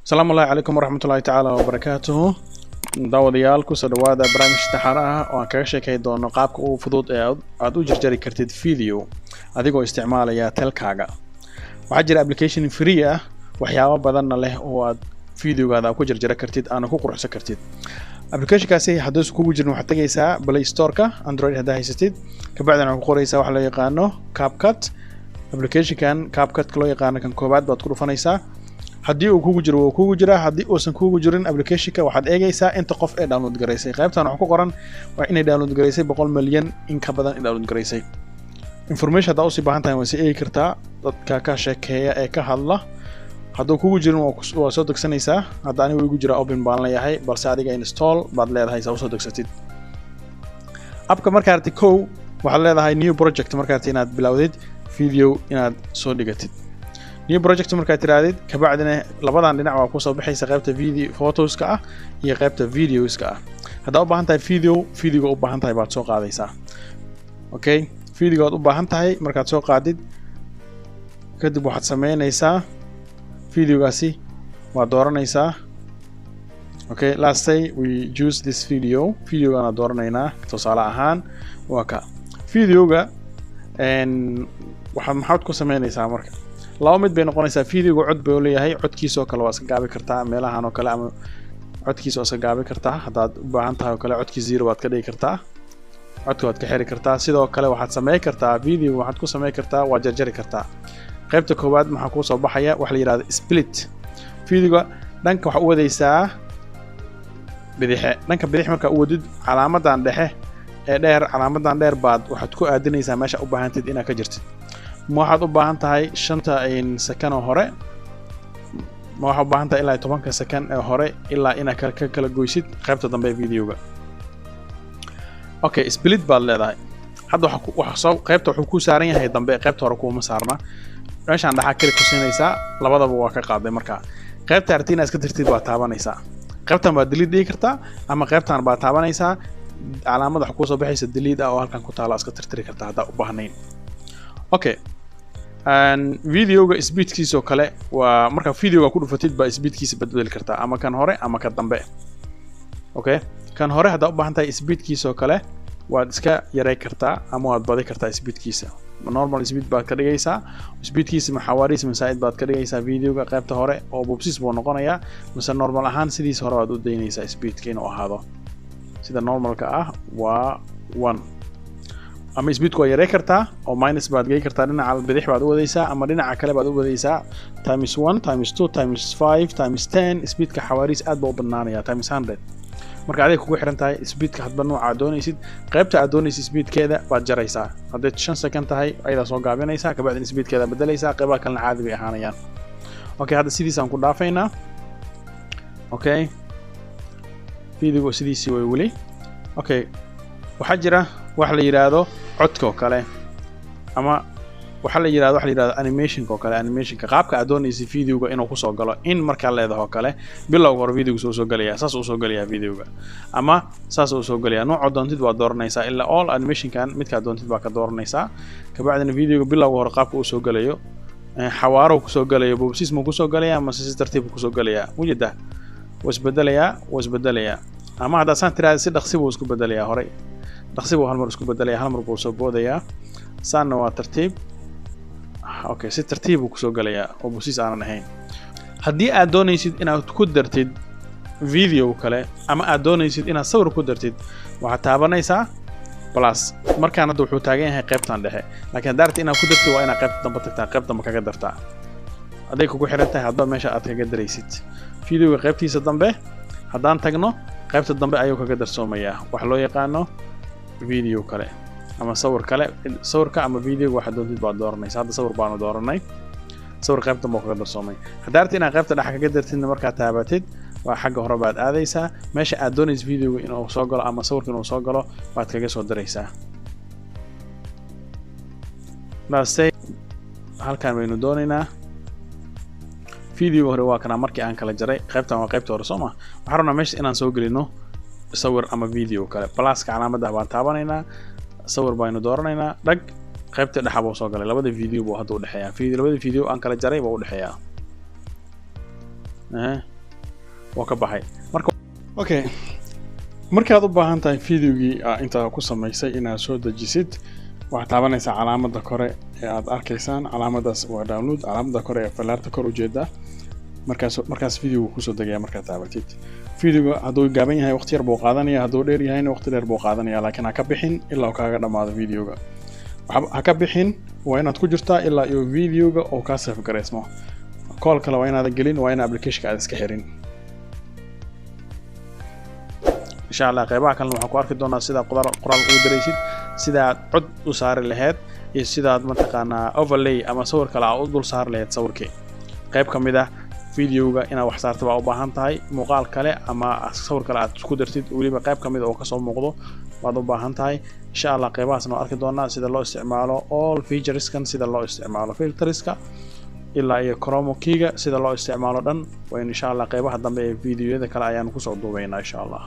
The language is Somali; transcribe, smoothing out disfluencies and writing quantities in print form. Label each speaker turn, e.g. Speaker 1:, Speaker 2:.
Speaker 1: Asalaamu allahi calaykum waraxmatullaahi tacaala wabarakaatuhu. Daawadayaal, kusoo dhawaada barnaamij taxane ah oo aan kaga sheekay doono qaabka ugu fudud ee aad u jarjari kartid video adigoo isticmaalaya telkaaga. Waxaa jira application free ah, waxyaabo badanna leh, oo aad videogaada ku jarjari kartid aana ku quruxsan kartid. Applicationkaasi hadduusan kugu jirin, waxaad tegaysaa Play Store-ka Android haddaa haysatid, kabacdina waxaad ku qoraysaa waxa loo yaqaano CapCut. Applicationkan CapCut loo yaqaano, kan koowaad baad ku dhufanaysaa. Haddii uu kugu jiro, wuu kugu jiraa. Haddii uusan kugu jirin applicationka, waxaad eegaysaa inta qof ee download garaysay. Qaybtan waxa ku qoran waa inay download garaysay 100 milyan in ka badan in download garaysay. Information haddaa usii baahan tahay, waa sii eegi kartaa dadka ka sheekeeya ee ka hadla. Hadduu kugu jirin, waa soo degsanaysaa. Hadda anigu igu jira, open baan leeyahay, balse adiga install baad leedahay saa usoo degsatid appka. Markaa aragtid kow, waxaad leedahay new project. Markaa aragtid inaad bilowdid video inaad soo dhigatid, new project markaad tirahdid, kabacdina labadan dhinac waa kusoo baxaysa, qaybta video photoska ah iyo qaybta videoska ah. Haddaa u baahan tahay video, videoga u baahan tahay baad soo qaadaysaa. Okay, videoga aad u baahan tahay markaad soo qaadid kadib, waxaad sameynaysaa videogaasi waad dooranaysaa. Okay, let's say we choose this video. Videogaana dooranaynaa tusaale ahaan, waa ka videoga. Waxaad maxaad ku sameynaysaa marka? Laba mid bay noqonaysaa. Videoga cod buu leeyahay, codkiisoo kale waa iska gaabi kartaa meelahan oo kale, ama codkiisa waa iska gaabi kartaa. Haddaad u baahan tahay oo kale, codkii zero baad ka dhigi kartaa, codka waad ka xiri kartaa. Sidoo kale waxaad sameyn kartaa video, waxaad ku sameyn kartaa, waad jarjari kartaa. Qaybta koowaad maxaa kuu soo baxaya? Waxa la yidhahda split. Videoga dhanka waxaa u wadaysaa bidixe. Dhanka bidix markaa u wadid, calaamadan dhexe ee dheer, calaamadan dheer baad waxaad ku aadinaysaa meesha u baahantid inaad ka jirtid. Ma waxaad u baahan tahay 5ta second oo hore? Ma waxaa u baahan tahay ilaa 10ka second ee hore, ilaa inaad ka kala goysid qaybta dambe ee videoga? Okay, split baad leedahay. Hadda waxa soo qaybta wuxuu ku saaran yahay dambe, qaybta hore kuuma saarna. Meeshaan dhaxaa kali ku siinaysaa, labadaba waa ka qaaday. Markaa qaybta aragti inaad iska tirtid baad taabanaysaa. Qaybtan baad delete dhigi kartaa, ama qaybtan baad taabanaysaa, calaamad waxa kusoo baxaysa delete ah oo halkan ku taala, iska tirtiri kartaa haddaa u baahnayn. Okay, videoga speedkiisa oo kale waa marka videoga ku dhufatid baa speedkiisa bedeli kartaa, ama kan hore ama kan dambe. Okay, kan hore haddaa u baahan tahay, speedkiisa oo kale waad iska yaray kartaa ama waad badi kartaa speedkiisa. Normal speed baad ka dhigaysaa speedkiisa, maxawaariis masaa'id baad ka dhigaysaa videoga qaybta hore oo bubsis buu noqonayaa, mise normal ahaan sidiisa hore waad u daynaysaa speedka inuu ahaado sida normalka ah, waa one. Ama speedku waa yarey kartaa oo minus baad gey kartaa, dhinaca bidix baad u wadaysaa ama dhinaca kale baad u wadaysaa, times one, times two, times five, times 10. Speedka xawaariis aad baa u badnaanaya, times 100. Marka adiga kugu xiran tahay speedka, hadba nooca aad doonaysid, qaybta aad doonaysid speedkeeda baad jaraysaa. Hadday 5 second tahay, ayadaa soo gaabinaysaa, kabacdina speedkeeda bedelaysaa, qaybaha kalena caadi bay ahaanayaan. Okay, hadda sidiisaan ku dhaafaynaa. Okay, videogu sidiisii way weli. Okay, waxaa jira wax la yidhaahdo codka oo kale, ama waxaa la yidhahdo waxa la yidhahdo animationka oo kale. Animationka, qaabka aad doonaysa videoga inuu kusoo galo in markaa leedaho oo kale, bilowga hore videoga soo gelaya, saas uu soo gelayaa videoga, ama saas uu soo gelaya. Nooca doontid baad dooranaysaa, ilaa all animationkan midkaad doontid baa ka dooranaysaa. Kabacdina videoga bilowga hore qaabka uu soo gelayo, xawaaro kusoo gelayo, bobsis ma kusoo gelaya ama si tartiib kusoo gelayaa? Mujeda, wuu isbedelayaa, wuu isbedelayaa. Ama haddaad saan tiraahda, si dhaqsi buu isku bedelayaa, horey dhaqsi buu hal mar isku bedelaya, hal mar buu soo boodayaa. Saanna waa tartiib. Okay, si tartiib buu kusoo gelayaa oo bosiis aanan ahayn. Haddii aad doonaysid inaad ku dartid video kale ama aad doonaysid inaad sawir ku dartid, waxaad taabanaysaa plus. Markaan hadda wuxuu taagan yahay qaybtan dhexe, laakiin haddaad rabtid inaad ku dartid, waa inaad qaybta dambe tagtaa, qayb dambe kaga dartaa. Aday kugu xiran tahay hadba meesha aad kaga daraysid videoga. Qaybtiisa dambe haddaan tagno, qaybta dambe ayuu kaga darsoomayaa wax loo yaqaano video kale ama sawir kale. Sawirka ama videoga waxaad doontid baad dooranaysa. Hadda sawir baanu dooranay, sawir qaybta dambe kaga darsoomay. Haddaad rabtid inaad qaybta dhexe kaga dartidna, markaad taabatid waa xagga hore baad aadaysaa, meesha aad doonaysa videoga inuu soo galo ama sawirka inuu soo galo baad kaga soo daraysaa. Let's say halkan baynu doonaynaa. Videoga hore waa kana markii aan kala jaray. Qaybtan waa qaybta hore, soo ma? Waxaan rabnaa meesha inaan soo gelino sawir ama video kale. Pluska calaamadda baan taabanaynaa, sawir baynu dooranaynaa, dhag, qaybta dhexa buu soo galay. Labada video buu hadda udhexeeyaa. Video, labada video aan kala jaray buu udhexeeyaa. Waa ka baxay marka. Okay, markaad u baahan tahay videogii intaa ku samaysay inaad soo dejisid, waxaad taabanaysaa calaamadda kore ee aad arkaysaan. Calaamadaas waa download, calaamadda kore ee fallaarta kor ujeedaa. Markaas videogu kusoo degaya. Markaad taabatid videoga, hadduu gaaban yahay waqti yar buu qaadanaya, hadduu dheer yahayna waqti dheer buu qaadanaya, laakiin ha ka bixin ilaa uu kaaga dhamaado videoga. Ha ka bixin, waa inaad ku jirtaa ilaa iyo videoga oo kaa save garaysmo. Call kale waa inaad gelin, waa in applicationka aad iska xirin. Insha Allah qeybaha kalena waxaan ku arki doonaa sida qoraal ugu daraysid, sidaad cod u saari lahayd iyo sidaad mataqaanaa overlay ama sawir kale aad u dul saari lahayd sawirkii. Qayb ka mid ah videoga inaad wax saarta baa u baahan tahay, muuqaal kale ama sawir kale aad isku dartid, weliba qayb ka mid oo kasoo muuqdo waad u baahan tahay. Insha Allah qeybahaasna waan arki doonaa, sida loo isticmaalo all featureskan, sida loo isticmaalo filterska ilaa iyo chroma keyga, sida loo isticmaalo dhan wayn. Insha Allah qeybaha dambe ee videoyada kale ayaan kusoo duubaynaa insha Allah.